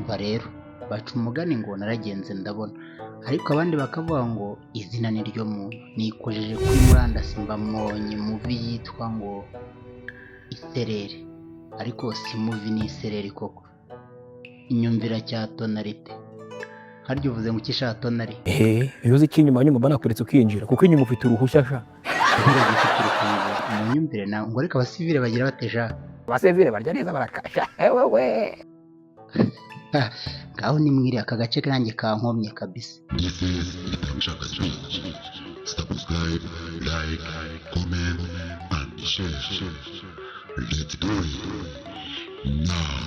Umva rero, baca umugani ngo naragenze ndabona, ariko abandi bakavuga ngo izina ni ryo muntu. Nikojeje kuri murandasi mba mbonye movie yitwa ngo Isereri, ariko si movie, ni isereri koko. Inyumvira cya tonalite, harya uvuze ngo iki sha tonari? Ehe, iyo uzi ko inyuma nyuma banakuretse ukinjira, kuko inyuma ufite uruhushya sha. Nturage ufite urufunguzo mu nyumvire nawe ngo ariko abasivile bagira bate sha? Abasivile barya neza, barakasha wewe. Ngaho nimwiriye aka gace kanjye kankomye kabisa. This is Itangishaka Speech. Subscribe, like, comment, and share. Let's do it now.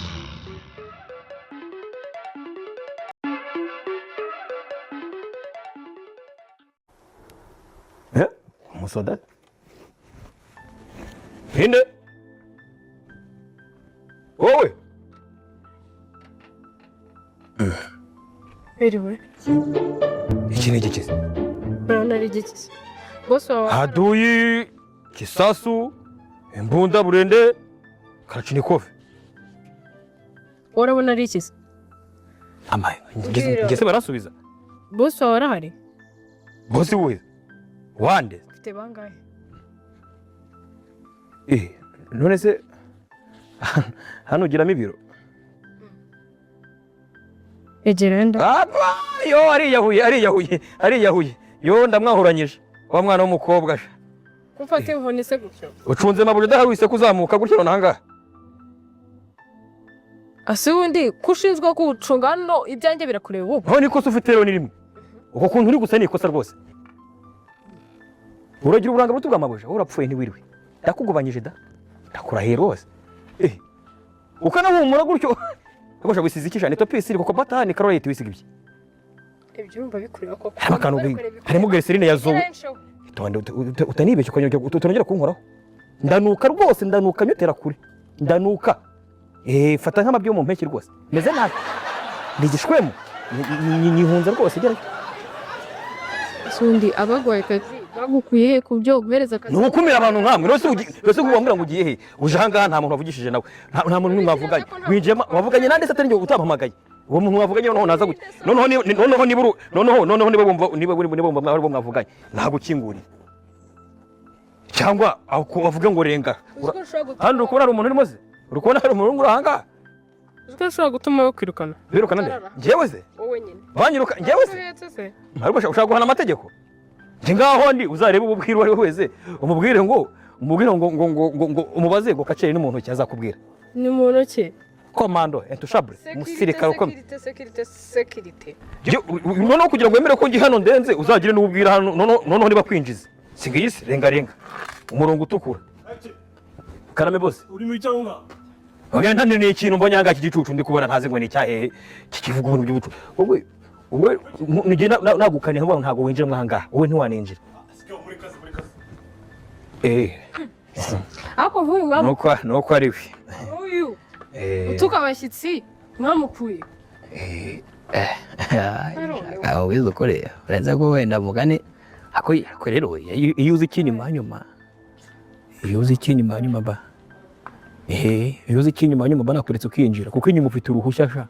Umusoda inde wowe? Biriwe. Iki ni igikiza? Urabona ari igiki bose wawe? Haduyi, kisasu, imbunda, burende, karachinikofe. Urabona ari iki se? Amaye ngese barasubiza. Bose wawe arahari? Bosi we wande? Ufite bangahe? None se hano ugiramo ibiro? Egera nda. Apa, yo ariyahuye, ariyahuye, ariyahuye! Yo ndamwahuranyije wa mwana w'umukobwa sha. Kumfata inkoni se gutyo? Ucunze amabuye udahari, wise kuzamuka gutyo nonaha ngaha. Ase ubundi ko ushinzwe kuwucunga hano, ibyanjye birakureba wowe? None ikosa ufite rero ni rimwe, uko kuntu uri gusa ni ikosa rwose. Uragira uburanga buto bw'amabuja, wowe urapfuye ntiwiriwe. Ndakugubanyije da, ndakurahiye rwose. Ukanahumura gutyo rwose, wisize iki sha? Ni topisi kuko batani karorayiti wisiga ibye. Ibyumva bikureba koko? Harimo akantu harimo glycerine ya zoe. Itonde, utanibeshya utanongera kunkoraho. Ndanuka rwose, ndanuka nyotera kure, ndanuka. Fata nk'amabyi yo mu mpeshyi rwose, meze nabi, ni igishwemu. Nyihunze rwose, gerayo. Ese ubundi abaguhaye akazi bagukuye he ku byo guhereza akazi? Ni ugukumira abantu nkamwe. Rwose wambwira ngo ugiye he? Uje ahangaha nta muntu wavugishije nawe, nta muntu n'umwe mwavuganye. Winjiyemo wavuganye nande se atari njye utampamagaye? Uwo muntu mwavuganye noneho naza gute? Noneho niba noneho niba wumva niba wumva ari bo mwavuganye, nagukingurira cyangwa aho bavuge ngo renga. Uzi ko ushobora gutuma Hano uri kubona hari umuntu urimo se? Uri kubona hari umuntu uri ahangaha? Uzi ko ushobora gutuma bakwirukana? Birukana nde? Njyewe se? Wowe nyine. Banyiruka njyewe se? Uhetse se? Ariko ushaka guhana amategeko? Njye ngaho ndi, uzarebe ububwire uwo ari we wese, umubwire ngo umubaze ngo kaceri ni muntu ki, azakubwira. Ni muntu ki? Komando intouchable, umusirikare ukomeye. Sécurité, sécurité, sécurité. Noneho kugira ngo wemere ko ngi hano ndenze, uzagire n'ubwira hano. Noneho niba kwinjiza singiyi se, renga, renga umurongo utukura. Karame bose. Uri mu cyangwa? Oya, ntane ni ikintu mbonye ahangaha cy'igicucu ndi kubona, ntazi ngo ni icyahehe, kikivuga ibintu by'ubucu. Wowe nijye nagukaniye nkavuga ngo ntabwo winjira mwaha ngaha, wowe ntiwaninjira. Muri kazi, muri kazi. Ariko nk'uyu mwami Nuko ari we. Nk'uyu utuka abashyitsi mwamukuye? Aho wize ukore, uretse ko wenda mugani ako rero iyo uzi icy'inyuma nyuma, iyo uzi icy'inyuma nyuma ba, iyo uzi icy'inyuma nyuma banakuretse ukinjira, kuko inyuma ufite uruhushya sha.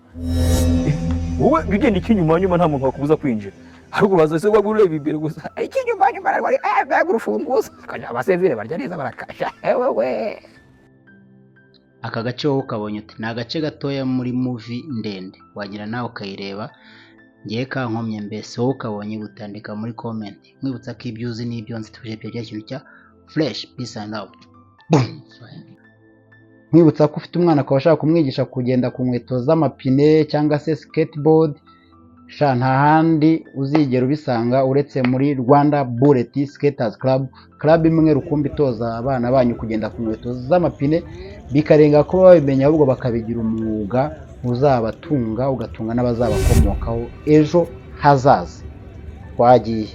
Wowe jya ugenda icy'inyuma nyuma, nta muntu wakubuza kwinjira, ariko uraza se waba ureba imbere gusa? Icy'inyuma nyuma ararwara, mbega urufunguzo! Abasivile barya neza, barakasha wewe. Aka gace wowe ukabonye uti ni agace gatoya muri movie ndende, wagira nawe ukayireba. Ngewe kankomye mbese, wowe ukabonye gutandika muri comment. Nkwibutsa ko ibyo uzi n'ibyo nzi tuje bya kintu cya fresh. Peace and out. Boom. Nkwibutsa ko ufite umwana akaba ashaka kumwigisha kugenda ku nkweto z'amapine cyangwa se skateboard sha, nta handi uzigera ubisanga uretse muri Rwanda Bullet Skaters Club, club imwe rukumbi itoza abana banyu kugenda ku nkweto z'amapine, bikarenga kuba babimenya, ahubwo bakabigira umwuga uzabatunga, ugatunga n'abazabakomokaho ejo hazaza. Twagiye.